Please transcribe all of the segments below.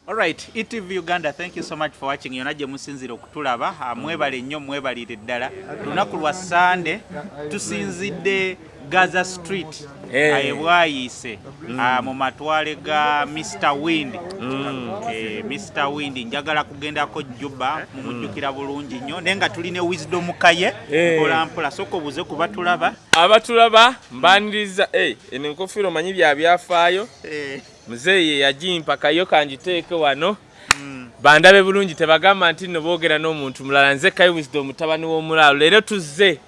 Alright, ETV Uganda, thank you so much for watching. Yonna gye musinzira okutulaba, mwebale nnyo, mwebalire ddala. Lunaku lwa Sunday, tusinzidde Gaza Street, ebwayiise mu matwale ga Mr Wind. Mr Wind njagala kugendako Juba, mumujjukira bulungi nnyo, naye nga tulina Wisdom Kaye. Mpola mpola, sooka obuze ku batulaba. Abatulaba mbaniriza. Eno enkofiira omanyi bya byafaayo. Muzeeyi ye yagimpa, kayo kangiteeke wano bandabe bulungi, tebagamba nti nno boogera n'omuntu mulala. Nze Kaye Wisdom, mutabani w'omulaalo. Leero tuzze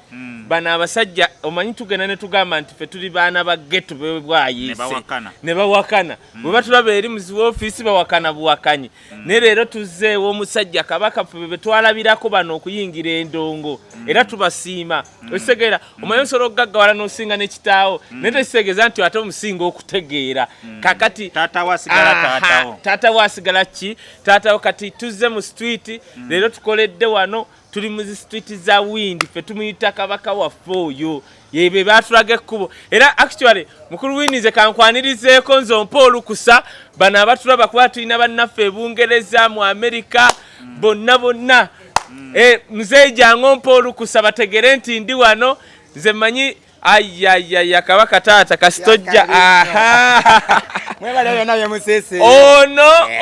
bano abasajja, omanyi tugenda ne tugamba nti ffe tuli baana ba ghetto Ne bebwayiise. bawakana. Ne bawakana. Bwe batulaba eri mu ziwoofiisi bawakana buwakanyi, naye leero tuzzeewo omusajja kabaka, ffe be twalabirako bano okuyingira endongo, era tubasiima. Okitegeera, omanyi osobola okugaggawala n'osinga ne kitaawo, naye tekitegeeza nti ate omusinga okutegeera. Kakati Taata we asigala taatawo. Taata we asigala ki? Taatawo. Kati tuzze mu street leero, tukoledde wano, tuli mu zi street za Windi. Ffe tumuyita kabaka waffe oyo, yebe batulaga ekkubo. Era actually mukulu Windi, nze kankwanirizeeko, nze ompa olukusa bano abatulaba, kuba tulina bannaffe e Bungereza, mu Amerika, bonna bonna. Muzeeyi, jangu ompa olukusa bategere nti ndi wano. Nze mmanyi ayayaya, kabaka taata kasitojja, aha. Mwebale byonna byemuseese.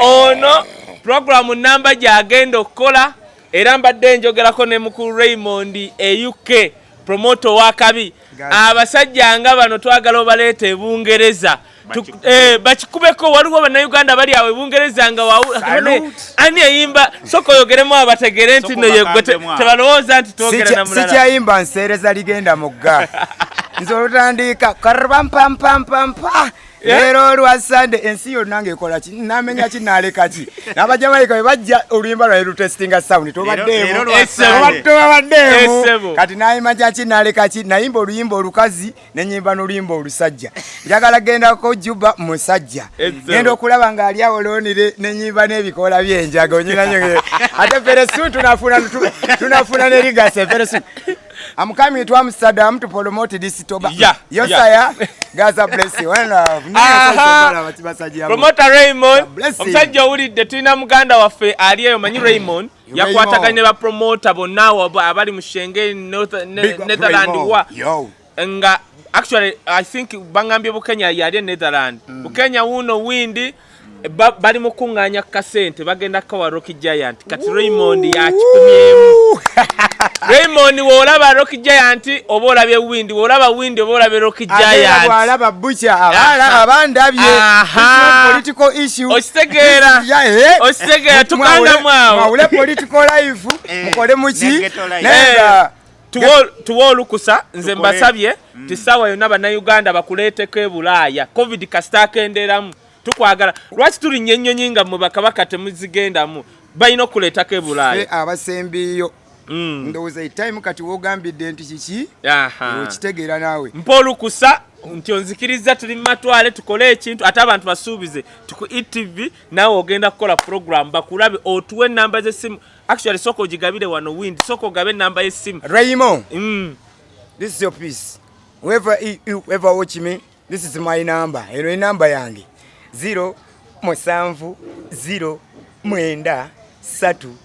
Ono programu namba gyagenda okukola, era mbadde njogerako ne mukulu Raymond e UK, promoter wakabi. Abasajja nga bano twagala obaleeta e Bungereza. Bakikubeko. Waliwo Bannayuganda bali awo e Bungereza nga Salute. Ani eyimba? Soka oyogeremu abategere nti Soko no yegwe bakambemu awo. Tebalowooza nti twogera na mulala. Sikyayimba, nseereza ligenda mugga. Nze olutandika karbampampampampa, leero olwa Sande ensi yonna ng'ekola ki? Namenya ki? Naleka ki? N'Abajamaika bwe bajja, oluyimba lwaye lutestinga sound. Leero lwa Sunday. Tobaddeemu. Esebo. Kati nayimanya ki? Naleka ki? Nayimba oluyimba olukazi, nenyimba n'oluyimba olusajja. Njagala gendako Juba musajja. Esebo. Genda okulaba ng'ali awo loonire, nenyimba n'ebikoola by'enjaga onyinanyo. Ate very soon tunafuna ne legacy very soon. I'm coming to Amsterdam to promote this toba. Yosaya, Gaza bless you. One love. Aha. Promoter Raymond, Bless you. omusajja owulidde, tulina muganda waffe ali eyo. Manyi Raymond yakwataganye ne bapromota bonna awo abali mu Schengen, Big up Netherland Raymond. wa Yo. Nga actually I think bangambye Bukenya yali e Netherland. Bukenya wuno Windi bali mu kuŋŋaanya kasente, bagenda kawa Rocky Giant. Kati Raymond yakikumyemu. Raymond, woolaba Rocky Giant oba olabye Windi, woolaba Windi oba olabye Rocky Giant. Bwalaba bucha abandabye. Political issue. Okitegeera? Okitegeera? Tukangamu awo. Mwawule political life, mukole muki? Ne ghetto life. Nenga Tuwe olukusa, nze mbasabye ti ssaawa yonna Bannayuganda bakuleeteko e Bulaaya. Covid kasita akenderamu, tukwagala. Lwaki tulinnya ennyonyi nga mmwe bakabaka temuzigendamu? Balina okuleetako e Ffe Bulaaya. abasembiyo, ndowooza etime kati wogambidde nti kiki, okitegeera naawe. Mpa olukusa nti onzikiriza, tuli mu matwale, tukole ekintu, ate abantu basuubize tuku ETV naawe ogenda kukola program bakulabe, otuwe enamba z'essimu. Actually sooka ogigabire wano. Wind, sooka ogabe enamba y'essimu. Raymond, this is your piece. Whoever you ever watch me, this is my number. Eno enamba yange 0 7 0 9 3 7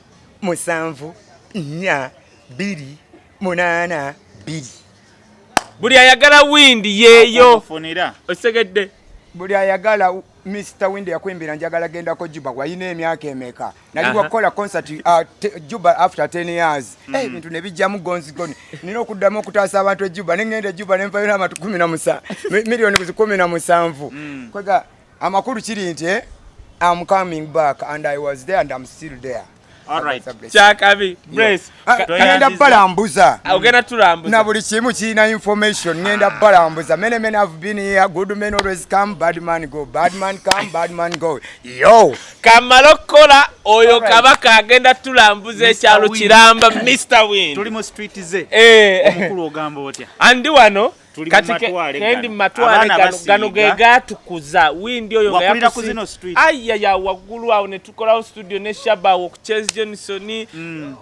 4 2 8 2. Buli ayagala Windi yeeyo. Ofunira. Osegedde? Buli ayagala Mr Wind yakwimbira njagala gendako Juba, walina emyaka emeka? Nali wakukola concert Juba after 10 years. Ebintu ne bijjamu gonzigoni, nina okuddamu okutaasa abantu e Juba, nengenda e Juba nenvayo n'abantu miliyoni 17. Kwega amakulu kiri nti I'm coming back and I was there and I'm still there. Alright. God bless you. Kyakabi Brace. Ah, ngenda balambuza. Ogenda tulambuza. Na buli kimu kirina information, ngenda balambuza. Many men have been here, good men always come, bad man go, bad man come, bad man go, yo. Kamala okukola oyo. Alright. Kabaka agenda tulambuza Mr. ekyalo Wind. kiramba, Mr Wind. Tuli mu street ze. Omukulu, ogamba otya? Andi wano. Tuli mu Kati matwale kendi gano. mu matwale Abaana gano, gano basiiga. ge gatukuza Windi oyo nga Wakulira ku zino street. Ayya ya waggulu awo ne tukolawo studio ne Shaba awo ku Chase Johnson.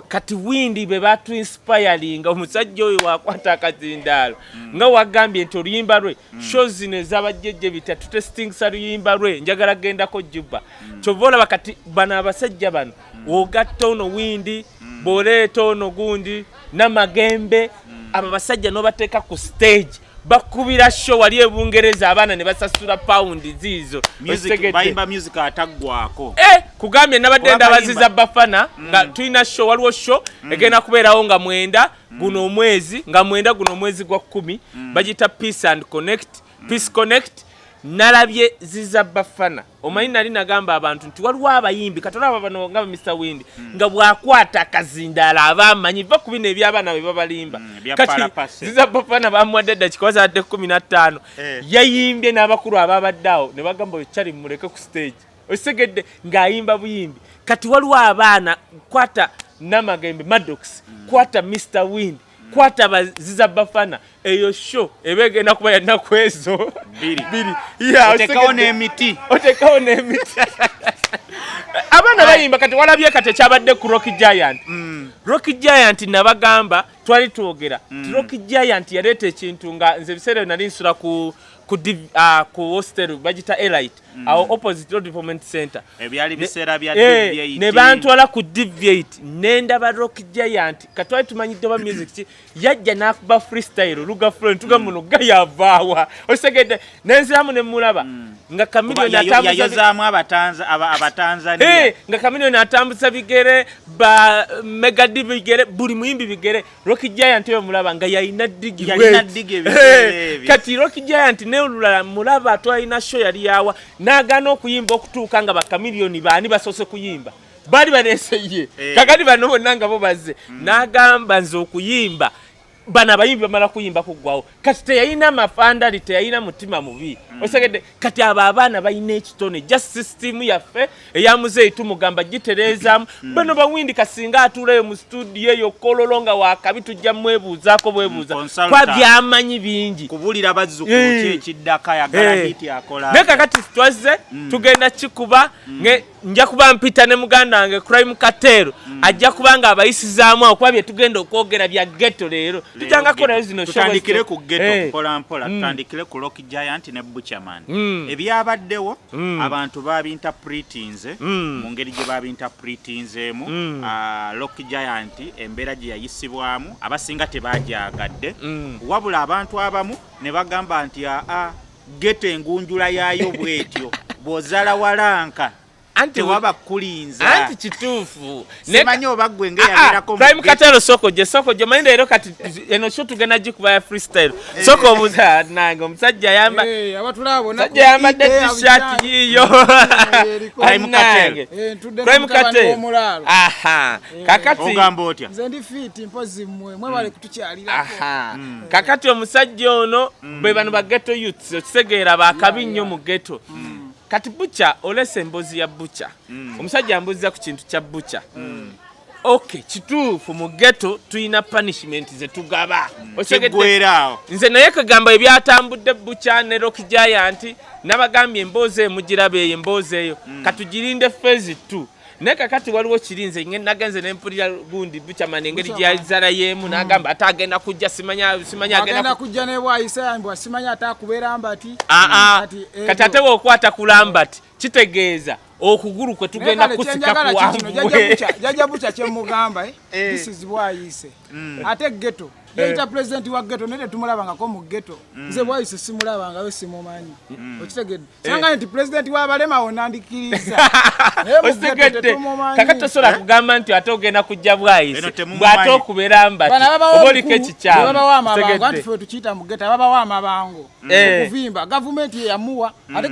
Kati Windi be batuinspiringa, omusajja oyo wakwata akazindaalo nga wagambye nti oluyimba lwe show zino ez'abajjejje bita tutestingisa luyimba lwe njagala gendako Juba. Kyova olaba kati bano abasajja bano ogatta ono Windi, bw'oleeta ono gundi n'Amagembe, abo basajja n'obateeka ku stage bakubira show wali e Bungereza, abaana ne basasula pawundi ziizo. Music, Okitegedde? bayimba music ataggwako. Kugambye nabadde Oba ndabaziza bayimba. Bafana nga tulina show, waliwo show egenda kubeerawo nga 9 guno omwezi, nga 9 guno omwezi gwa 10, bagiyita Peace and Connect, Peace Connect. Nalabye Ziza Bafana, omanyi nali nagamba abantu nti waliwo abayimbi katolaba bano nga Mr Windi nga bw'akwata akazindaala aba amanyi va ku bino eby'abaana be babalimba. Ebya Kati palapase. Ziza Bafana bamuwadde eddakiika bazadde 15, yayimbye n'abakulu ababadde awo ne bagamba oyo kyali mumuleke ku stage, osegedde ng'ayimba buyimbi. Kati waliwo abaana, kwata Namagembe Maddox, kwata Mr Wind, kwata Baziza Bafana, eyo show eba egenda kuba yannaku ezo Bbiri. bbiri. Yeah, Otekawo osegedde. n'emiti. Otekawo n'emiti, abaana bayimba. Kati walabye kati ekyabadde ku Rock Giant. Rock Giant nabagamba twali twogera ti Rock Giant yaleeta ekintu nga nze ebiseera ebyo nali nsula ku hostel bagita Elite awo opposite Road Development Center. Ebyali biseera bya DV8. Ne bantwala ku DV8 nendaba Rock Giant. Katwali tumanyidde oba music ki, yajja n'akuba freestyle luga flow, ntuga muno gayavaawa, osegedde, nenziramu ne mulaba nga Kuba Chameleone atambuza yayozaamu Abatanzania. Nga Chameleone atambuza bigere, ba Megadi bigere, buli muyimbi bigere. Rock Giant oyo mulaba nga yalina digi Yalina bweti. digi ebiseera ebyo. Kati Rock Giant ne olulala mulaba twalina show yali yawa n'agaana okuyimba okutuuka nga bakamiliyoni baani basoose kuyimba, baali baleese ye. Kakati bano bonna nga bo bazze n'agamba nze okuyimba bano abayimbi bamala kuyimba kuggwawo. Kati teyalina mafandali, teyalina mutima mubi, osegedde. Kati abo abaana balina ekitone, just system yaffe eya muzeeyi tumugamba gitereezaamu. Bano bawindi kasinga atuulayo mu studio eyo kololo nga wakabi, tujja mwebuuzaako bwebuuza Consultant. kwa byamanyi bingi. Kubulira bazzukulu ki ekiddako, ayagala hit akola. Naye kakati twazze tugenda kikuba nja kuba mpita ne muganda wange Crime Katero, ajja kuba nga abayisizaamu awo kuba bye tugenda okwogera bya ghetto leero. Tujjanga kukolayo zino show Tutandikire zito. ku ghetto mpola mpola. Tutandikire ku Rock Giant ne Butcherman. Ebyabaddewo abantu babinterpretinze mu ngeri gye babinterpretinzeemu. Rock Giant embeera gye yayisibwamu abasinga tebagyagadde, wabula abantu abamu ne bagamba nti aa, ghetto engunjula yaayo bwetyo, bw'ozala walanka Anti tewaba kulinza. Anti kituufu. Simanyi oba ggwe ng'eyabeerako mu Prime ghetto. Katero, soko gye soko gye manyi leero kati eno show tugenda gikuba ya freestyle. Soko obuuza nange omusajja ayamba Abatulaba bonna omusajja ayambadde t-shirt yiyo. Prime Bannange. Katero. Ntudde Prime n'omutabani Katero. w'omulaalo. Aha, kakati Ogamba otya? Nze ndi fit, mpozi mmwe mwebale kutukyalirako. Aha, kakati omusajja ono bwe bano ba ghetto youths, okitegeera, bakabi nnyo mu ghetto. Kati Bucha olesa embozi ya Bucha, omusajja ambuziza ku kintu kya Bucha. Okay, kituufu mu ghetto tulina punishment zetugaba. Okitegedde? Kiggweeraawo. Nze naye kagamba ebyatambudde Bucha ne Rock Giant, nabagambye emboozi eyo mugiraba, eyo emboozi eyo katugirinde phase 2. Naye kakati waliwo kiri nze nagenze nempulira gundi Buchaman engeri gyazalayeemu n'agamba ate agenda kujja simanya simanya agenda agenda kujja ne bwayise mbwa simanyi ate akubeera mbati. Aa, Kati kati ate bw'okwata ku lambati kitegeeza okugulu kwe tugenda kusika kuwanvuwe. Jajja Bucha kyemugamba, this is bwayise ate ghetto yeyita pulezidenti wa ghetto, naye tetumulabangako mu ghetto. Nze bwayise simulabangayo, simumanyi, okitegedde? Sanga nti pulezidenti w'abalema wo nandikiriza, naye mu ghetto Okitegedde? tetumumanyi. Kakati tosobola kugamba nti ate ogenda kujja bwayise Eno temumumanyi. bw'ate okubeera mbati Bano ababawa oba oliko obukulu, ekikyamu. bebabawa amabango, anti Okitegedde? ffe tukiyita mu ghetto ababawa amabango okuvimba gavumenti yeyamuwa, ate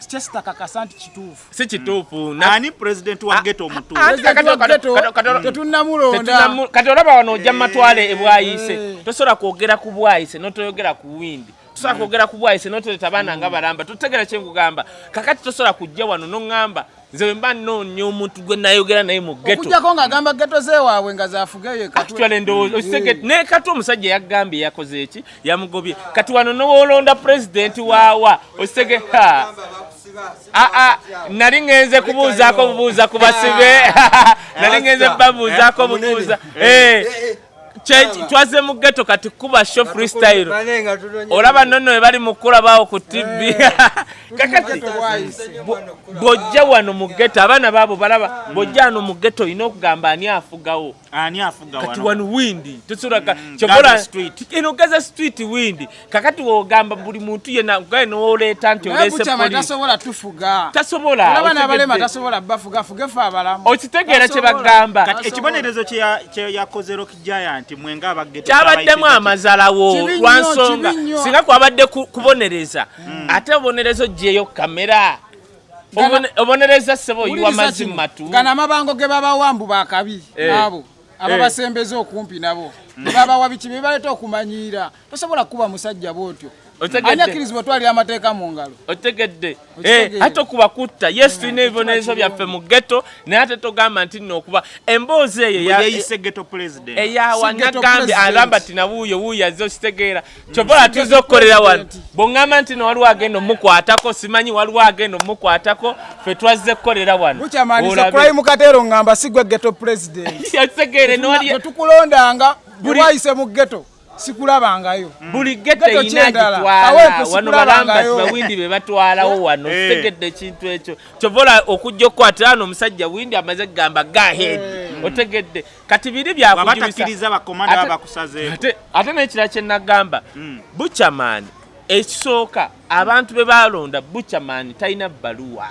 kyesitakakasa nti kituufu. Si kituufu. Ani pulezidenti wa ghetto omutuufu? Anti Pulezidenti wa ghetto tetunnamulonda. Kati olaba wano ojja mumatwale ebwayise, tosobola kwogera ku bwayise notoyogera ku windi, tosobola kwogera ku bwayise notoleta abaana nga balamba. Totegera kyenkugamba? Kakati tosobola kujja wano noŋŋamba Nze bwe mba nnoonya omuntu gwe nayogera naye mu ghetto, Okujjako ng'agamba ghetto zeewaabwe nga zafugeyo ekatwe. Actually ndowooza okitegedde, naye kati omusajja yagambye yakoze eki, yamugobye. Kati wano nowoolonda pulezidenti waawa, okitege aa, nali ngenze kubuuzaako bubuuza ku basibe, nali ngenze babuuzaako bubuuza. Eh, twazze mu ghetto kati kuba show freestyle. Olaba nonno we bali mu kulabawo ku TV kakati. Ghetto Bwayise. Bw'ojja wano mu ghetto, abaana baabo balaba bw'ojja wano mu ghetto olina okugamba ani afugawo. Ani afuga Kati wano? Wano windi tosobola Gaza Street. Eno Gaza Street windi. Kakati wogamba buli muntu yenna gaye nowoleeta nti Naye oleese Bukyama poliisi. tasobola tufuga. Tasobola. Olaba n'abalema Otegedde. tasobola bafuga, afuge ffe abalamu. Okitegeera kye Tasobola. bagamba? Kati ekibonerezo kye yakoze Rock Giant, mwe nga aba ghetto, Kyabaddemu kyabayisiza amazalawo Kibi nnyo, lwa nsonga kibi nnyo. singa kwabadde kubonereza, ate obonerezo oggyeyo kamera. Obonereza ssebo oyiwa Wuliriza amazzi kino. mu matu. Gano amabango ge babawa mbu bakabi abo ababasembeza okumpi nabo babawa biki bebaleeta okumanyiira. Tosobola kuba musajja bwotyo. Otegedde. Ani akkirizibwa otwalira amateeka mu ngalo? Otegedde? Okitegeera. Eh, ate okuba kutta, yes, tulina ebibonerezo byaffe mu ghetto, naye ate togamba nti nno okuba emboozi eyo Yeeyise ghetto president. Eyawa Si ghetto nagambye president. alamba ti nawuuyo wuuyo azze, okitegeera? Kyobola tuze okukolera wano President. bw'oŋŋamba nti no waliwo agenda omukwatako, simanyi waliwo agenda omukwatako, ffe twazze kukolera wano. Bukyamaniza Olabe. Crime Katero, ngamba si gwe ghetto president. Okitegeere nowali Tetukulondanga bwayise mu ghetto, sikulabangayo. Buli ghetto Ghetto erina kyendala. agitwala Kawempe wano balamba sikulabangayo. bawindi be batwalawo wano. Eh. Okitegedde ekintu ekyo? Kyovola okujja okukwatira wano omusajja windi amaze kugamba go ahead, otegedde? Kati biri Bw'aba byakujubisa. takkiriza, bakomanda baba bakusazeeko. Ate n'ekirala kye nagamba, Buchaman ekisooka abantu be balonda, Buchaman talina bbaluwa,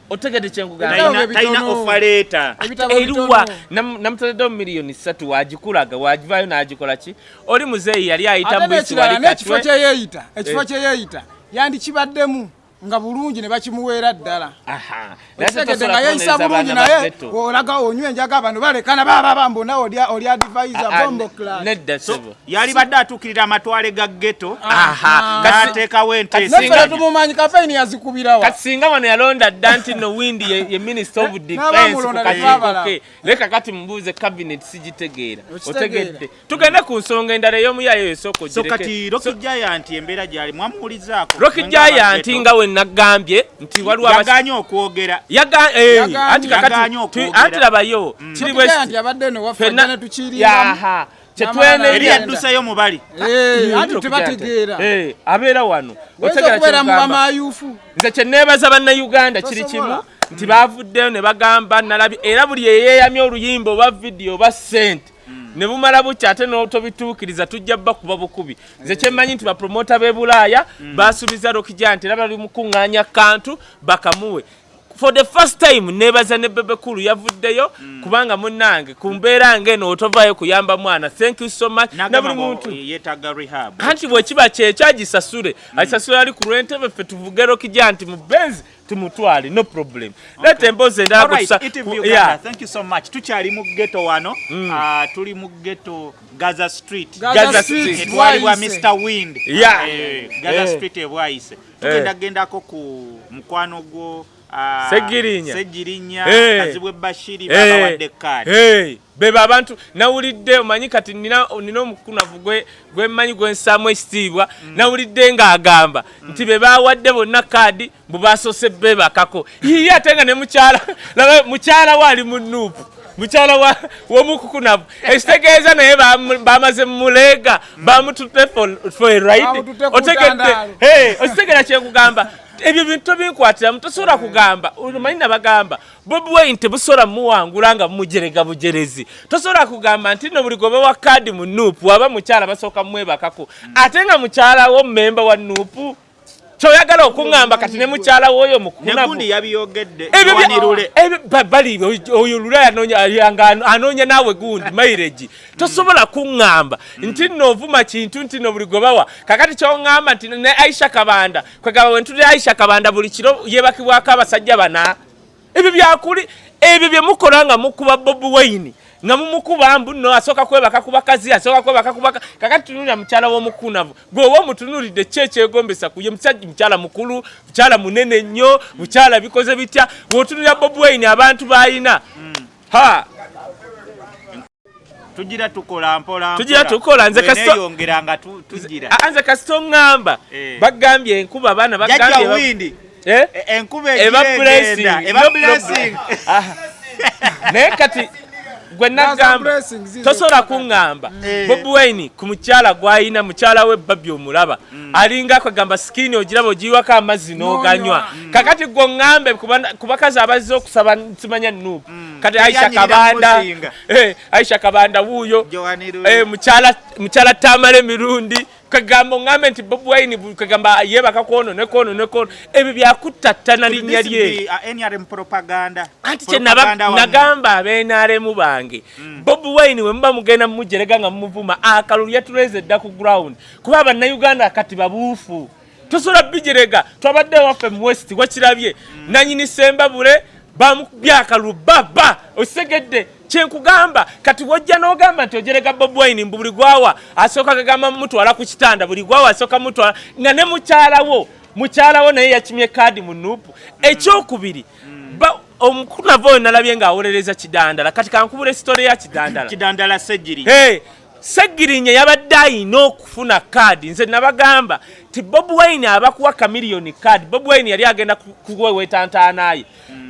otegedde kyenkugamba? Ebitabo Talina bitono. offer letter. Ebitabo Eruwa? bitono. Namutaddewo miliyoni 3, wagikulaga wagivaayo n'agikola ki? Oli muzeeyi yali ayita Ate mbwisi n'ekirala wali n'ekifo katwe. kyeyeeyita, ekifo kyeyeeyita yandikibaddemu nga bulungi ne bakimuweera ddala. Aha. Naye ate Okitegedde tosobola nga yeeyisa kubonereza bulungi abaana ba naye ghetto. olaga onywa enjaga, bano balekana bababa mbu nawe oli advisor. Ah, ah, Bombo clat. Nedda ssebo. Yalibadde atuukirira amatwale ga ghetto Aha. Kasi- n'ateekawo Naffe enteeseganya. tumumanyi, kampeyini yazikubirawa. Kati singa wano yalonda dda nti no windi ye minister of defense ku N'abamulonda kakiiko tetwabala. ke, leka kati mubuuze cabinet sigitegeera. Okitegeera. Otegedde? Tugende ku nsonga endala ey'omuyaayo esooka So ogireke. kati Rock Giant embeera gyali mwamuwulizaako? Rock Mwe nga Giant aba ghetto. nga we nagambye nti waliwo Yagaanye okwogera. Yagaanye. Anti kakati Yagaanye okwogera. Anti labayo kiri bwe Rocky Giant abadde eno waffe Fenna- ajja ne tukiringamu. Yaha. N'amala Eri Kyetwenenya. yadduseyo mubali. Eh, anti tebategeera. Eh, abeera wano. Oyinza Otegeera okubeera mu kyengamba? bamayufu. Nze kyeneebaza Bannayuganda kiri kimu Tosobola. nti bavuddeyo ne bagamba nalabi era buli eyeeyamye oluyimba oba vidiyo oba ssente ne bumala bukya ate n'otobituukiriza, tujja bakuba bukubi. Nze kyemmanyi nti bapromota b'e Bulaaya basuubiza Rock Giant era bali mu kuŋŋaanya kantu bakamuwe. For the first time nebaza ne Bebe Cool yavuddeyo, kubanga munnange ku mbeera ng'eno otovaayo kuyamba mwana. Thank you so much na N'agamba buli mbu muntu. yeetaaga rehab. Anti bwe kiba kyekyo agisasule, agisasule ali ku lw'entebe, ffe tuvuge Rock Giant mu Benz tumutwale, no problem. Leeta emboozi endala. Alright, ETV Uganda, thank you so much. Tukyali mu ghetto wano. Ah, tuli mu ghetto Gaza Street. Gaza Street. Etwalibwa Bwayise. Mr Wind. Eh, Gaza Street ebwayise. Tugenda gendako ku mukwano gwo, ah, Segirinya. Segirinya, Kazibwe Bashiri, babawadde kaadi. Beba abantu nawulidde, omanyi kati nina omukunavu gwe mmanyi gwe nsaamu ekitiibwa, nawulidde ng'agamba nti be bawadde bonna kaadi mbu basoose beebakako yiye, ate nga ne mukyala, laba mukyala we ali mu NUP, mukyala w'omukukunavu, ekitegeeza naye bamaze mumuleega, bamututte for a ride. Bamututte ku Otegedde? ntandaalo. Hey, okitegeera kyekugamba? Ebyo bintu tobinkwatiramu, tosobola kugamba. Omanyi nabagamba Bobi Wine tebusobola muwangula nga mumujerega bujerezi. Tosobola kugamba nti nno buli gobe wa kaadi mu NUP waba mukyala basooka mumwebakako, ate nga mukyala wo memba wa NUP. Kyoyagala okuŋŋamba kati ne mukyala w'oyo mukunavu Negundi yabiyogedde. Ebyo Wanirule. Ebyo bali oyo lula anoonya nga anoonya naawe gundi mileage. Tosobola kuŋŋamba nti nno ovuma kintu nti nno buli gwe bawa. Kakati kyoŋŋamba nti ne Aisha Kabanda, kwegamba wentulira Aisha Kabanda buli kiro yeebakibwako abasajja bana. Ebyo byakuli ebyo bye mukola nga mukuba Bobi Wine. Nga mumukuba mbu nno asooka kwebaka ku bakazi, asooka kwebaka ku baka. Kakati tunulira mukyala w'omukunavu, gwe oba omutunuulidde ki ekyegombesa ku ye? Musajja, mukyala mukulu, mukyala munene nnyo, mukyala bikoze bitya? Bw'otunulira Bobi Wine, abantu b'ayina, ha. Tugira tukola mpola. Tugira tukola, nze Neyongera nga tugira. Ah, nze kasita oŋŋamba bagambye enkuba, abaana jajja bagambye Windi. Eh? Enkuba eba egira blessing, egenda, eba no blessing. Ah. Naye kati gwe nagamba, Blessings zizo. tosobola kuŋŋamba Bobi Wine ku mukyala gw'ayina, mukyala we Babbi, omulaba alinga kwegamba skin ogiraba ogiyiwako amazzi n'oganywa. Kakati gwe oŋŋambe ku bakazi abazze okusaba, simanya NUP, kati Aisha Yanyirira Kabanda, musinga. Aisha Kabanda wuuyo, Joan Lule. Mukyala Tamale Emirundi, kagamba oŋŋambe nti Bobi Wine kagamba yeebaka kwono ne kwono ne kwono, ebyo byakuttattana linnya This lye. be, NRM propaganda. Anti kye Propaganda wammwe. nagamba ab'NRM bange, Bobi Wine we muba mugenda mumujerega nga mumuvuma, akalulu yatuleze dda ku ground, kuba bannayuganda kati babuufu, tosobola bijerega. Twabadde waffe mu West, wakirabye, nanyini Sembabule bamukubye akalulu baba. Osegedde kyenkugamba? Kati wojja n'ogamba nti ojerega Bobi Wine, mbu buli gwawa asooka kagamba mutwala ku kitanda, buli gwawa asooka mutwala, nga ne mukyalawo, mukyalawo naye yakimye kaadi mu NUP. Ekyokubiri, omukunava oyo nalabye ng'awolereza Kidandala. Kati kankubula story ya Kidandala. Kidandala Segiri. Hey, Segirinya yabadde ayina okufuna kaadi. Nze nabagamba ti Bobi Wine abakuwa Chameleone kaadi, Bobi Wine yali agenda kuweweeta ntaanaye.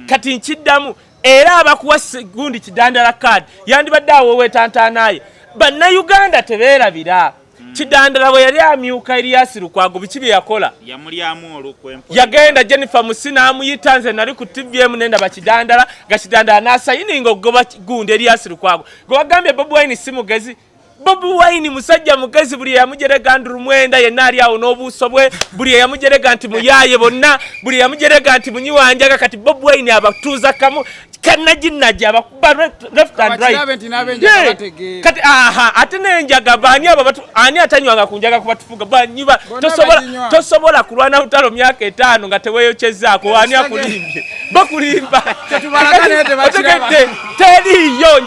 Kati nkiddamu era, abakuwa gundi Kidandala kaadi yandibadde aweweeta ntaanaye. Bannayuganda tebeerabira Kidandala bwe yali amyuka Erias Lukwago, biki bye yakola? Yamulyamu olukwe mpola. Yagenda Jennifer Musi n'amuyita. Nze nali ku TVM nendaba Kidandala nga Kidandala n'asayininga okugoba gundi Erias Lukwago. Gwe wagambye Bobi Wine si mugezi? Bobi Wine musajja mugezi. Buli eyamujerega Ndulumwenda yenna ali awo n'obuuso bwe, buli eyamujerega nti muyaaye bonna, buli eyamujerega nti munywi wanjaga, kati Bobi Wine abatuuza kamu kanaginaji, abakuba left and right. Bakirabe nti n'ab'enjaga bategeera. Kati aha, ate n'enjaga baani abo ani atanywanga ku njaga kubatufuga banyuba? Bonna Tosobola baginywa. tosobola kulwana lutalo myaka 5 nga teweeyokyezzaako. Ani akulimbye? Bakulimba. Tetubalaga naye tebakiraba. Otegedde? Teriiyo.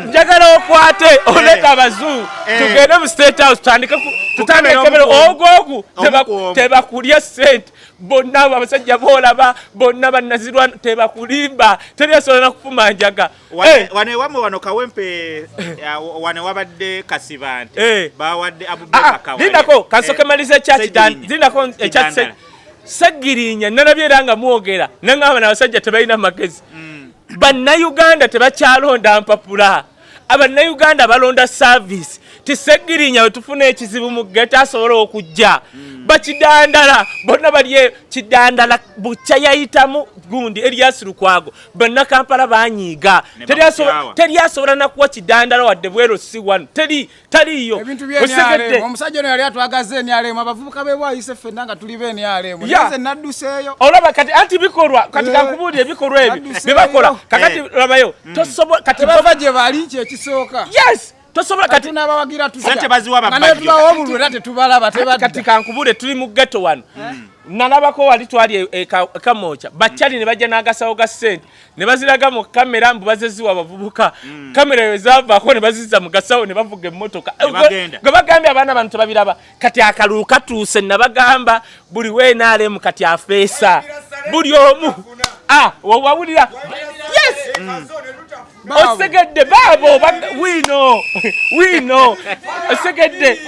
Njagala okwate oleeta abazungu, tugende mu State House, tutandike tutandike Kukebera kebera omu ogwo ogu. Omu ku omu. Tebakulya sente bonna abo abasajja boolaba bonna bannazirwa, tebakulimba, teri asobola nakufuma njaga. Wano ewamwe wano Kawempe, wano wabadde Kasibante, bawadde Abubakar Kawalya. Lindako kansoke malize ekya Segirinya. Lindako ekya Kidandala. Segirinya nalabye era nga mwogera naŋŋamba n'abasajja tebalina magezi. Bannayuganda tebakyalonda mpapula, abannayuganda balonda service. Tisegirinya we tufuna ekizibu mu ghetto asobola okujja. Bakidandala bonna bali Kidandala bukya yayitamu gundi Erias Lukwago, bannakampala banyiiga. Ne Teri bamukyawa. Teri asobola nakuwa Kidandala wadde bwero si wano, teri, taliiyo. Ebintu Osegedde? bye omusajja ono yali atwagaza NRM, abavubuka bebwayise ffenna nga tuli be NRM. Nze nadduseeyo. Olaba kati anti bikolwa kati, kankubuulire ebikolwa ebyo Nadduseeyo. byebakola kakati. Labayo, tosobola kati Tebava gye bali, kyekisooka. Yes, tosobola kati. Kati n'abawagira tutya? Sente baziwa Nga babajjo. naye tubawa obululu era tetubalaba, Kati tebadda. Kankubuule, tuli mu ghetto wano. Nalabako wali twali e Kamwokya, bakyali ne bajja n'agasawo ga ssente ne baziraga mu kamera mbu bazeziwa abavubuka. Kamera eyo zaavaako ne bazizza mu gasawo ne bavuga emmotoka. Ne bagenda. Gwe bagambye abaana bano tebabiraba. Kati akalulu katuuse, nabagamba buli weNRM kati afeesa buli omu. Ah, wawulira? Yes. Osegedde? Baabo wiino wiino, osegedde?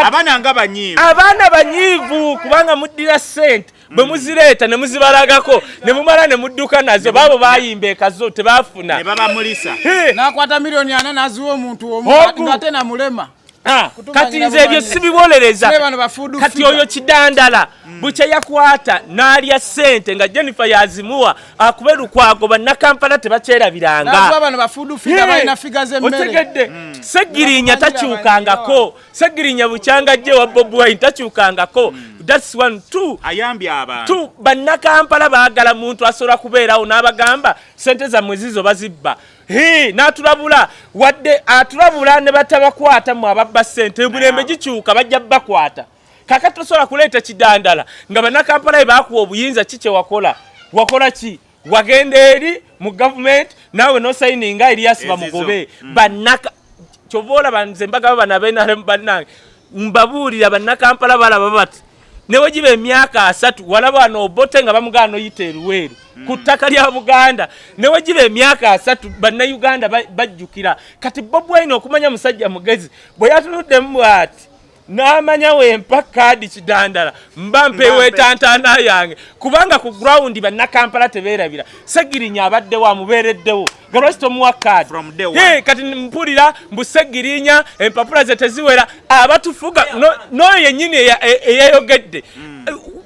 Abaana nga banyiivu. Abaana banyiivu kubanga muddira ssente bwe muzireeta ne muzibalagako ne mumala ne mudduka nazo. Baabo bayimba ekazo tebafuna. Ne babamulisa. N'akwata miliyoni 40 n'aziwa omuntu omu Ogu. ng'ate namulema. Ah, Kutumanyira kati nze ebyo bumanyi. sibiwolereza. Ne bano bafuudu Kati figure. oyo Kidandala bukya yakwata n'alya ssente nga Jennifer yazimuwa akube Lukwago, bannakampala tebakyerabiranga. N'aziwa bano bafuudu figure balina figure z'emmere. Otegedde? Segirinya takyukangako. Segirinya bukyanga jje wa Bobi Wine takyukangako. That's one. Two, Ayambye abantu. two, bannakampala baagala muntu asobola kubeerawo n'abagamba sente zammwe zizo bazibba. Hii, n'atulabula, wadde atulabula ne batabakwata mu ababba sente, emirembe gikyuka, bajja bakwata. Kakati tosobola kuleeta Kidandala nga bannakampala be baakuwa obuyinza. Ki kye wakola? Wakola ki? Wagenda eri Mu gavumenti naawe nosayininga Erias bamugobe. Bannaka kyova olaba nze mbagaba bano abenaremu bannange, mbabuulira, bannakampala balaba bati newe giba emyaka 30, walaba wano Obote nga bamugaana noyita eruweeru ku ttaka lya Buganda. Newe giba emyaka 30, bannayuganda bajjukira. Kati Bobi Wine okumanya musajja mugezi, bwe yatunuddemu bw'ati n'amanya wempa kaadi Kidandala mba mpeewo etantaana yange, kubanga ku ground bannakampala tebeerabira. Segirinya abaddewo, amubeereddewo, nga lwaki tomuwa kaadi? From day one. Kati mpulira mbu Segirinya empapula ze teziwera. Abatufuga n'oyo yennyini eyayogedde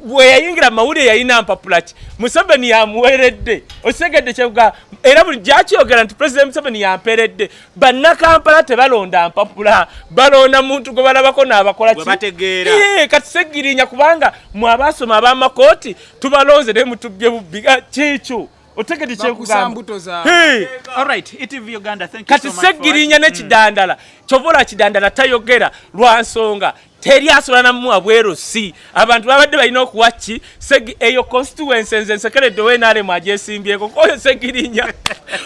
bwe yayingira mu mawulire yalina mpapula ki? Museveni yamuweredde. Okitegedde kyekuga? Era buli gyakyogera nti President Museveni yamperedde. Bannakampala tebalonda mpapula, balonda muntu gwe balabako n'abakola Gwe bategeera. Kati Segirinya, kubanga mwe abasoma ab'amakooti tubalonze naye mutubbye bubbi. Ah, kyekyo otegedde Bakusa kyekugamba? mbuto zaabwe. Hey. All right, ETV Uganda, thank you Kati so much for Segirinya ne Kidandala, kyovola Kidandala tayogera lwa nsonga teri asobola namuwa bweru. Si abantu babadde balina okuwa ki eyo constituency. Nze nsekeredde owenaremu agyesimbyeko oyo Segirinya,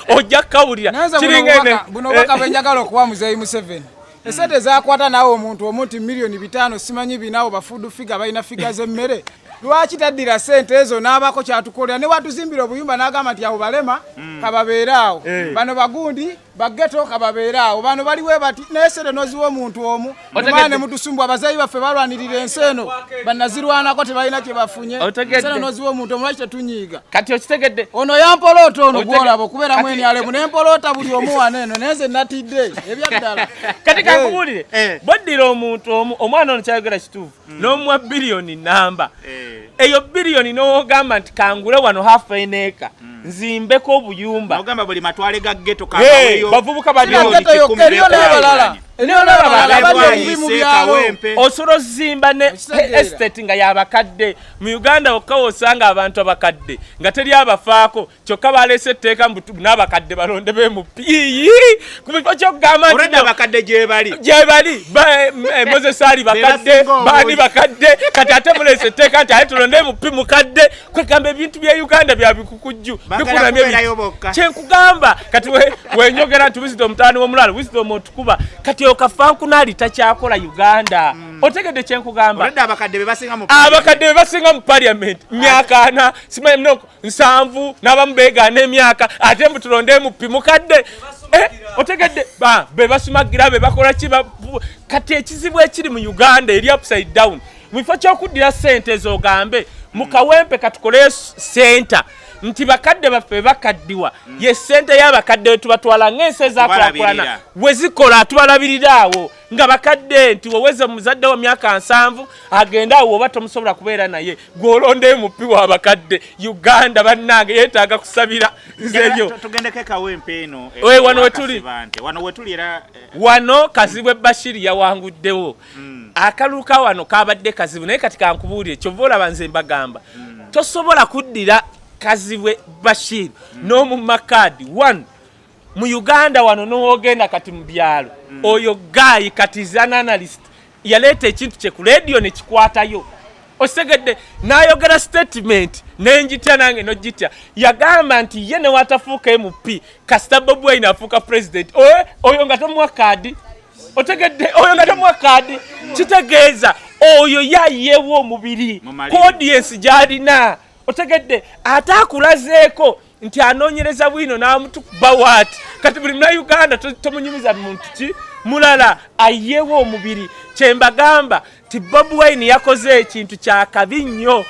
ojja kukawulira. Naye nze buno Kiringa buno obubaka bwenjagala okuwa muzeeyi Museveni, esente zakwata naawe omuntu omu nti miliyoni 5 simanyi binawo ba food figure balina figure z'emmere, lwaki taddira sente ezo n'abaako kyatukolera ne watuzimbira obuyumba n'agamba nti abo balema kababeere awo, bano bagundi ba ghetto kababeere awo, bano baliwe bati, naye sente n'oziwa omuntu omu? Omwana ne mutusumbwa. Abazeeyi baffe balwanirira ensi eno, bannazirwanako tebalina kye bafunye. Otegedde. Sente n'oziwa omuntu omu, lwaki tetunyiiga? Kati okitegedde? Ono yampoloota ono gwolaba okubeeramu Kati enyalemu nempoloota buli omu wano eno, naye nze natidde ebyaddala. Kati kankubuulire, Eh. bweddira omuntu omu, omwana ono kyayogera kituufu, n'omuwa biliyoni namba, eyo biliyoni n'ogamba nti kangule wano half an acre nzimbeko obuyumba. Nogamba buli matwale ga ghetto Hey, kagaweyo bavubuka bali Miliyoni ghetto yokka, 10 eriyo n'abalala, eriyo n'abalala bali Abebwayise, obubi mu byalo. Kawempe. Osobola ozimba ne Okitegeera. estate nga yabakadde. Mu Uganda wokka wosanga abantu abakadde nga teri abafaako, kyokka baleese etteeka mbu n'abakadde balonde bemupiiyi ku bifo kyokugamba nti Olwedde no, abakadde gye bali. Gye bali Moses Ali bakadde, basinga obungi. baani bakadde. Kati ate muleese etteeka nti ate tulonde mupi mukadde. Kwegamba ebintu bya Uganda bya bikukujju. Baagala Bikunamye kubeerayo bokka. Kyenkugamba kati wenyogera nti Wisdom mutaani w'omulala, Wisdom otukuba kati okafankunaali takyakola Uganda. Otegedde kyenkugamba? Olwedde abakadde be basinga mu Abakadde be basinga mu parliament, myaka 40, simanyi no 70, n'abamu beegaana emyaka, ate mbu tulonde mupi mukadde. Otegedde? Be basumagira, be bakola ki kati ekizibu ekiri mu Uganda eri upside down. Mu kifo ky'okuddira ssente ezogambe mu Kawempe katukoleyo center nti bakadde baffe bakaddiwa, ye sente y'abakadde wetubatwala ng'ensi ezakulakulana Tubalabirira. we zikola, tubalabirira awo nga bakadde, nti woweze muzadde wa myaka 70 agende awo, oba tomusobola kubeera naye gw'olondeyo mupi w'abakadde. Uganda bannange yeetaaga kusabira nze ebyo. Tugendeko Kawempe eno. Wano wetuli. Kasibante. Wano wetuli era Wano Kazibwe Bashiri yawanguddewo. Akalulu ka wano kabadde kazibu, naye kati kankubuulire, kyova olaba nze mbagamba tosobola kuddira Kazibwe Bashiri n'omumma kaadi one mu Uganda wano n'owogenda kati mu byalo. Oyo guy kati is an analyst, yaleeta ekintu kye ku radio ne kikwatayo. Osegedde n'ayogera statement nenjitya nange nogitya. Yagamba nti ye newatafuuka MP kasita Bobi Wine afuuka president. Oyo nga tomuwa kaadi, otegedde? Oyo nga tomuwa kaadi kitegeeza oyo yayeewo omubiri Mumalire. ku audience gy'alina. Otegedde? Ate akulazeeko nti anoonyereza bwino n'amutukuba waati. Kati buli munauganda tomunyumiza muntu ki mulala ayeewo omubiri. Kyembagamba nti Bobi Wine yakoze ekintu kyakabi nnyo.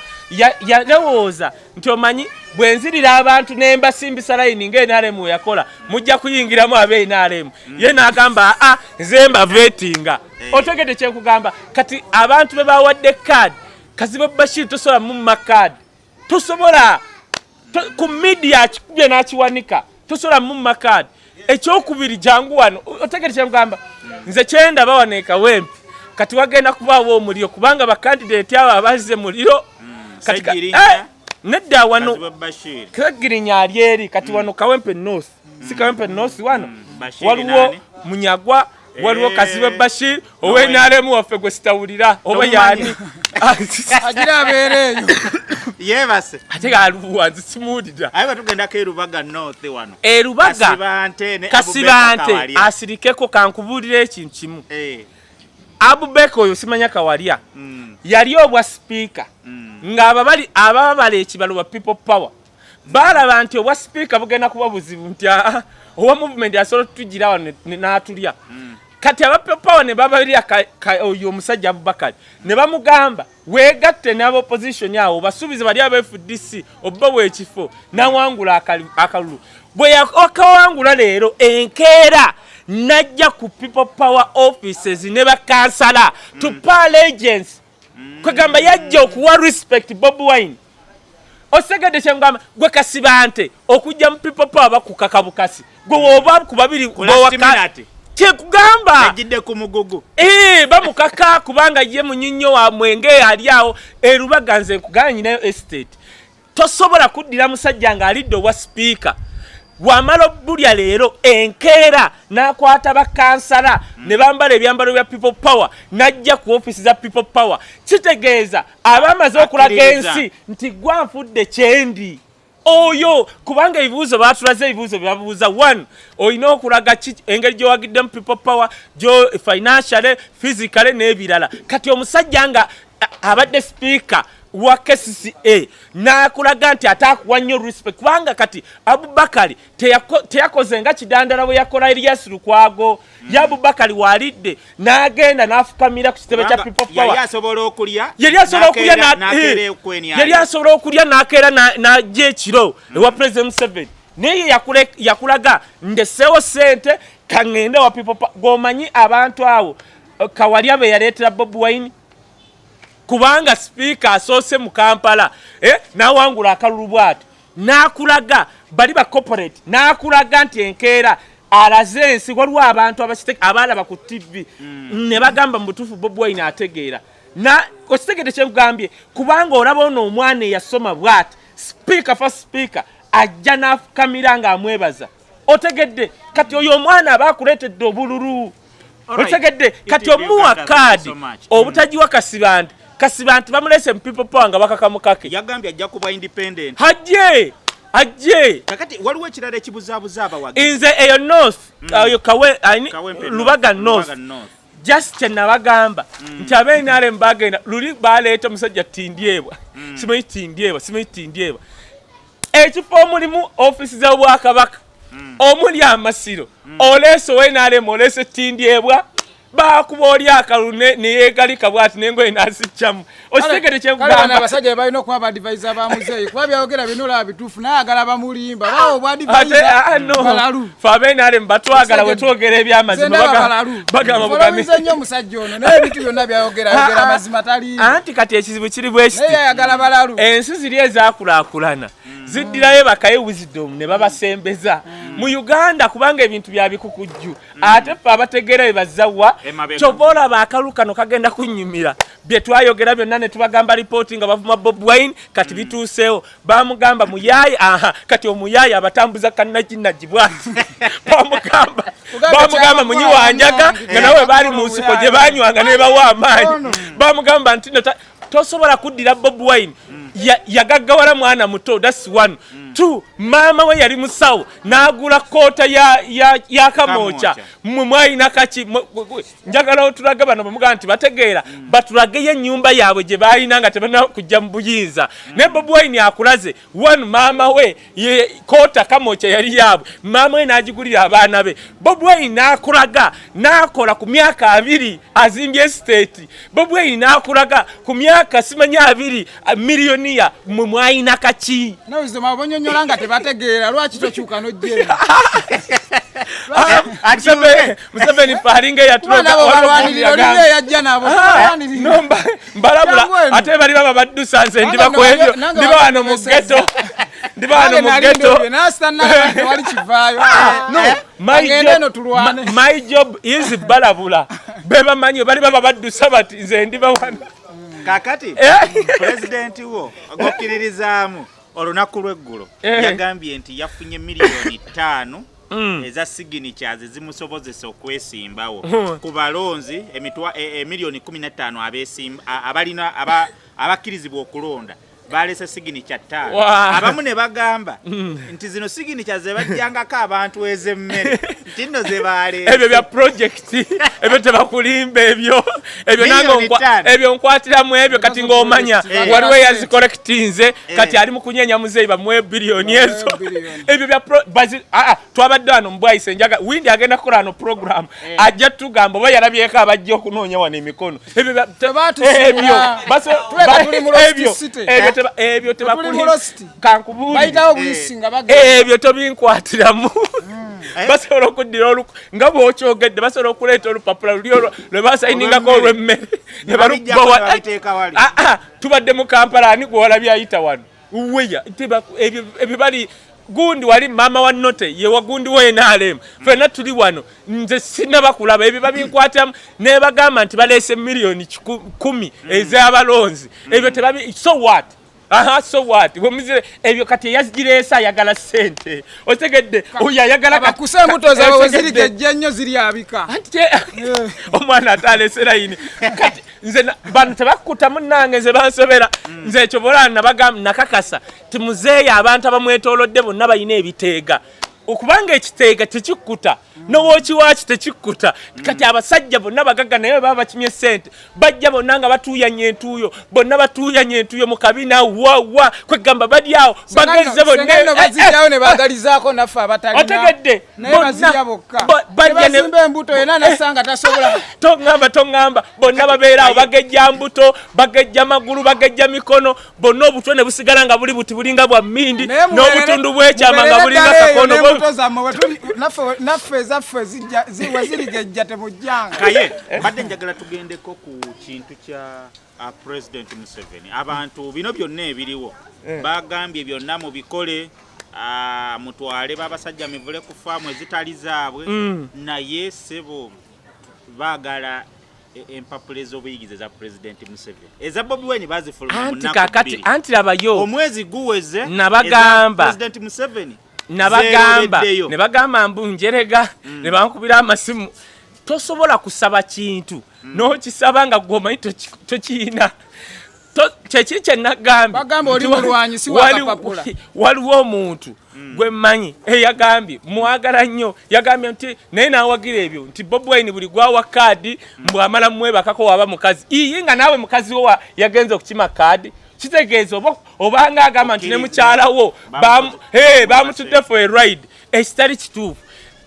Yalowooza nti omanyi bwe nzirira abantu ne mbasimbisa layini nga NRM we yakola, mujja kuyingiramu abe NRM. Ye n'agamba aa nze mbavetinga. Otegedde kyenkugamba? Kati abantu be bawadde kaadi, Kazibwe Bashir tosobola mumma kaadi, tosobola ku media akikubye n'akiwanika, tosobola mumma kaadi. Ekyokubiri, jangu wano. Otegedde kyenkugamba? Nze kyendaba wano e Kawempe kati wagenda kubaawo omuliro, kubanga bakandidate abo abazze muliro. Kati Ssegirinya. Nedda wano Kazibwe Bashir. Ssegirinya ali eri. Kati wano Kawempe North, si Kawempe North wano Bashir waliwo nani? Munyagwa, waliwo Kazibwe Bashir owenaremu waffe gwe sitawulira oba Tomumanyi. yani. Agira abeera eyo. Yeebase. Ate aluwa nze simuwulira. Aye batugendako e Lubaga North wano. E Lubaga Kasibante ne Kasibante Abubakar asirikeko, kankubuulira ekintu kimu. Kabalya. Abubeka oyo simanya Kawalya yali obwa sipiika ng'ababali ababala ekibalo ba People Power balaba nti obwa sipiika bugenda kuba buzibu, nti aa, owa movement asobola otutugira wano n'atulya. Kati aba People Power ne babalira oyo omusajja Abubakari ne bamugamba, weegatte n'aba opposition awo basuubize bali aba FDC obba ekifo, nawangula akalulu. Bwe yakawangula leero enkeera najja ku People Power offices ne bakansala to pay allegiance, kwegamba yajja okuwa respect Bobi Wine. Osegedde kyengamba? Gwe Kasibante okujja mu People Power bakukaka bukasi, gwe woba ku babiri. Ku last minute. Kyekugamba. Yajjidde ku mugugu. Eh, bamukaka kubanga ye munyinyo wa mwenge ali awo erubaga. Nze nkugamba, nyinayo estate. Tosobola kuddira musajja ng'alidde obwa sipiika, bw'amala obulya leero enkeera n'akwata bakansala ne bambala ebyambalo bya People Power n'ajja ku ofiisi za People Power, kitegeeza aba amaze okulaga Akkiririza. ensi nti gwanfudde kyendi oyo, kubanga ebibuuzo batulaze, ebibuuzo byebabuuza, one, olina okulaga engeri gyowagiddemu People Power gyo financially, physically n'ebirala. Kati omusajja nga abadde sipiika wa KCCA n'akulaga nti ate akuwa nnyo respect, kubanga kati Abubakari teyakoze nga Kidandala bwe yakola Erias Lukwago. Ye Abubakari waalidde n'agenda n'afukamira ku kitebe kya Kubanga People yali Power. asobola okulya Yali asobola okulya n'akeera ekweni. Yali asobola okulya n'akeera n'ajja ekiro ewa President Museveni, naye yakulaga ndeseewo sente kaŋŋende wa People Power. G'omanyi abantu awo Kawalya be yaleetera Bobi Wine, kubanga sipiika asoose mu Kampala n'awangula akalulu bw'ati n'akulaga bali ba corporate, n'akulaga nti enkeera alaze ensi. Waliwo abantu abalaba ku TV ne bagamba mu butuufu Bobi Wine ategeera. Na okitegedde kyenkugambye? Kubanga olaba ono omwana eyasoma bw'ati, sipiika fa sipiika ajja n'afukamira ng'amwebaza. Otegedde? Kati oyo omwana aba akuleetedde obululu. Otegedde? Kati omuwa kaadi obutagiwa Kasibante. Kasibante bamulese mu People Power nga bakakamukake. Yagambye ajja kuba independent. Hajje, ajje. Kakati waliwo ekirala ekibuzaabuza abawagizi. Nze eyo north, oyo Lubaga North, just kyenabagamba nti abenrm bagenda luli baleeta omusajja Tindyebwa, simanyi Tindyebwa, simanyi Tindyebwa, ekifo omulimu ofiisi z'obwakabaka, omuli amasiro, oleese owenrm, oleese Tindyebwa, bakuba oli akalulu neyegalika bwati nengoye nasiccamu. Okitegere kyenkugamba? Abasajja balina okuba ba advisor ba muzeeyi, kuba byayogera bino olaba bituufu, naye agala bamulimba bawo obwa advisor. Fe abenrm batwagala bwe twogera ebyamazima. Bagamba nnyo omusajja ono, naye ebintu byonna byayogera ayogera mazima, talimba. Anti kati ekizibu kiri bwekiti. Naye ayagala balalu. Ensi ziri ezakulaakulana ziddirayo bakaye wisdom ne babasembeza mu Uganda, kubanga ebintu bya bikukujju, ate ffe abategeera bye bazzawa. Kyova olaba akalu kano kagenda kunnyumira. Bye twayogera byonna ne tubagamba lipooti nga bavuma Bobi Wine, kati bituuseewo. Bamugamba muyaayi, aha, kati omuyaayi abatambuza kannajinagi bwati. Bamugamba munyi wanjaga nga nawe baali mu nsiko gye banywanga ne bawa amaanyi. Bamugamba nti no, tosobola kuddira Bobi Wine. Yagaggawala mwana muto, that's one. Two, maama we yali musawo n'agula koota ya Kamooca. Mmwe mwalina kaki? Njagala otulaga bano bamugamba nti bategeera, batulageyo ennyumba yaabwe gye balina nga tebalina kujja mu buyinza. Naye Bobi Wine akulaze one, maama we ye koota Kamooca yali yaabwe, maama we n'agigulira abaana be. Bobi Wine n'akulaga n'akola ku myaka 20 azimbye estate. Bobi Wine n'akulaga ku myaka simanyi 20 millionaire. Mmwe mwalina kaki? Nawizoma abonyonyola nga tebategeera, lwaki tokyuka n'ojjeera? Museveni falinga nabo balwanirira olina eyajja nabo. No, mbalabula ate bali baba baddusa. Nze ndiba ku ebyo, ndiba wano mu ghetto, ndiba wano mu ghetto. Tewali kivaayo. No, my job is balabula bebamanyi bali baba baddusa bati nze ndiba wano. Kakati pulezidenti wo gokkiririzaamu olunaku lw'eggulo yagambye nti yafunye miliyoni 5 eza signatures zimusobozesa okwesimbawo ku balonzi emiliyoni 15 abalina abakkirizibwa okulonda. Balese signature 5. Abamu ne bagamba nti zino signature ze bajjangako abantu ez'emmere, nti nno ze baleese. Ebyo bya project, ebyo tebakulimba, ebyo nange ebyo nkwatiramu ebyo. Kati ng'omanya waliwo eyazicollectinze, kati ali mu kunyenya muzeeyi bamuwe biliyoni ezo. Ebyo bya twabadde wano mu Bwaise, njaga Windi agenda kukola wano program, ajja tugamba oba yalabyeko abajja okunoonya wano emikono. Ebyo ebyo tebakulimba, kankubuulire, ebyo tobinkwatiramu. Basobola okuddira nga bw'okyogedde, basobola okuleeta olupapula luli lwe basayiningako olw'emmere ne balukubawa. Tubadde mu Kampala, ani gwe walabye ayita wano? Weya ebyo bali gundi wali maama wa Note ye wa gundi wa NRM, ffenna tuli wano, nze sinnaba kulaba ebyo babinkwatamu. Ne bagamba nti baleese miliyoni 10 ez'abalonzi, ebyo tebabi. So what? Aha, so what? Bwemuzire ebyo kati eyazigireese ayagala ssente, otegedde? Oyo ayagala abakusa embuto zaabwe we ziri gejja ennyo ziryabika. Anti omwana ate aleese layini. Kati nze bano tebakkuta munnange, nze bansobera. Nze ekyo bolana nabagamba, nakakasa ti muzeeyo abantu abamwetoolodde bonna balina ebiteega, okubanga ekiteega tekikkuta, nowookiwaaki tekikkuta. Kati abasajja bonna bagagga, naye baba bakimye ssente, bajja bonna nga batuuyanya entuuyo, bonna batuuyanya entuuyo mu kabina wa kwegamba bali awo bagezze bonna bazijjayo ne baagalizaako naffe abatalina. Otegedde? Naye bazirya bokka, bazimba embuto yena nasanga tasobola. Toŋŋamba, toŋŋamba, bonna babeera awo bagejja mbuto, bagejja magulu, bagejja mikono, bonna obutwe ne busigala nga buli buti bulinga bwa mmindi, n'obutundu bw'ekyama nga bulinga kakono. Naffe ezaffe wezirigejja temujjanga. Kaye mbadde njagala tugendeko ku kintu kya President Museveni. Abantu bino byonna ebiriwo bagambye byonna mubikole, mutwale babasajja mivule ku faamu ezitali zaabwe, naye ssebo baagala empapula ez'obuyigize za President Museveni. Eza Bobi Wine bazifulumya mu nnaku bbiri, anti labayo omwezi guweze. Nabagamba. President Museveni nabagamba ne bagamba mbu njerega, ne bankubira amasimu. Tosobola kusaba kintu n'okisaba nga gwe omanyi tokiyina. Kyekiri kye nagambye, waliwo omuntu gwe mmanyi eyagambye mwagala nnyo, yagambye nti naye nawagira ebyo nti Bobi Wine buli gwawa kaadi mbwamala mwebakako waba mukazi iye, nga naawe mukazi wo yagenza okukima kaadi, kitegeeza obanga agamba nti ne mukyala wo bamutudde for a ride, ekitali kituufu.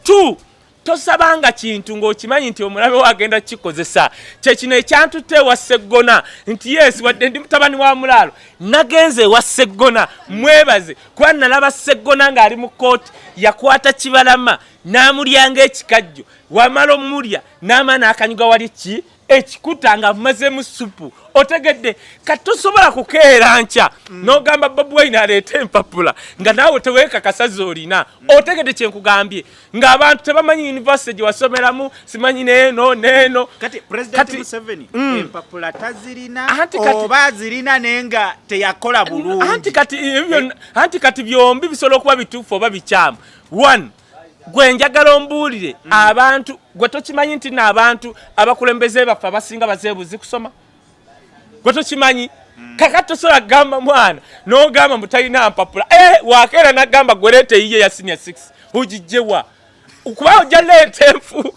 Two, tosabanga kintu ng'okimanyi nti omulabe we agenda kukikozesa. Kyekino ekyantutte ewa Seggona nti yes, wadde ndi mutabani wa mulaalo, nagenze ewa Seggona mwebaze kuba nalaba Seggona ng'ali mu kkooti, yakwata Kibalama n'amulyanga ekikajjo, wamala omulya n'amala n'akanyuga wali ki ekikuta nga mazemu supu. Otegedde? Kati tosobola kukeera nkya n'ogamba Bobi Wine aleete empapula nga naawe teweekakasa z'olina. Otegedde kyenkugambye? Ng'abantu tebamanyi university gye wasomeramu, simanyi neeno neeno. Kati President Museveni empapula tazirina oba azirina naye nga teyakola bulungi? Anti kati byombi bisobola okuba bituufu oba bikyamu. One, gwe njagala ombuulire, abantu gwe tokimanyi nti n'abantu abakulembeze baffe abasinga bazeebuzi kusoma? Gwe tokimanyi? Kakati tosobola kugamba mwana n'ogamba mbu talina mpapula. Wakeera n'agamba gwe leeta eyiye ya senior 6, ogijjewa? Kuba ojja leeta enfu,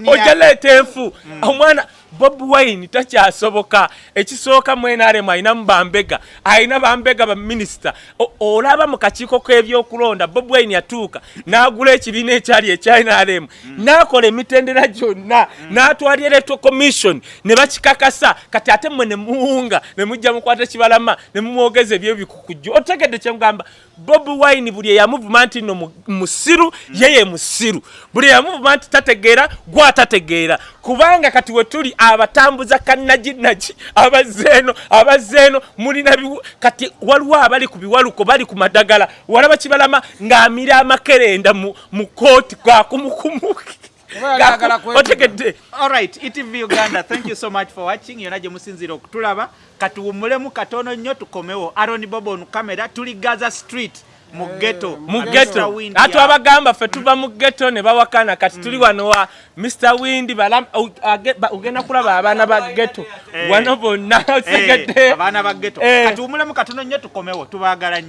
ojja leeta enfu. Omwana Bobi Wine takyasoboka. Ekisooka, mu NRM alinamu bambega, alina bambega baminisita. Olaba mu kakiiko k'ebyokulonda, Bobi Wine yatuuka n'agula ekibiina ekyali ekya NRM, n'akola emitendera gyonna, n'atwala Electoral Commission ne bakikakasa. Kati ate mmwe ne muwunga ne mujja mukwata Kibalama ne mumwogeza ebyebikukujju. Otegedde kyengamba? Bobi Wine buli eyamuvuma nti nno musiru, yeye musiru. Buli eyamuvuma nti tategeera, gwatategeera. Kubanga kati we tuli abatambuza kannaginagi abazzeeno abazzeeno mulina kati waliwo abali ku biwaluko, bali ku madagala. Walaba Kibalama ng'amira amakerenda mu kooti gakumukumu. Otegedde? Alright, ETV Uganda, thank you so much for watching. Yonna gye musinziira okutulaba, katuwummulemu katono nnyo tukomewo. Aaron Bobo on camera, tuli Gaza Street. Mu ghetto. Mu Mr. ghetto. Windy. Ate abagamba ffe tuva mu ghetto ne bawakana. Kati tuli wano wa Mr Windy. Ogenda kulaba abaana ba ghetto wano bonna, otegedde? Abaana ba ghetto. Eh. Kati wumulemu katono nnyo, tukomewo. Tubaagala nnyo.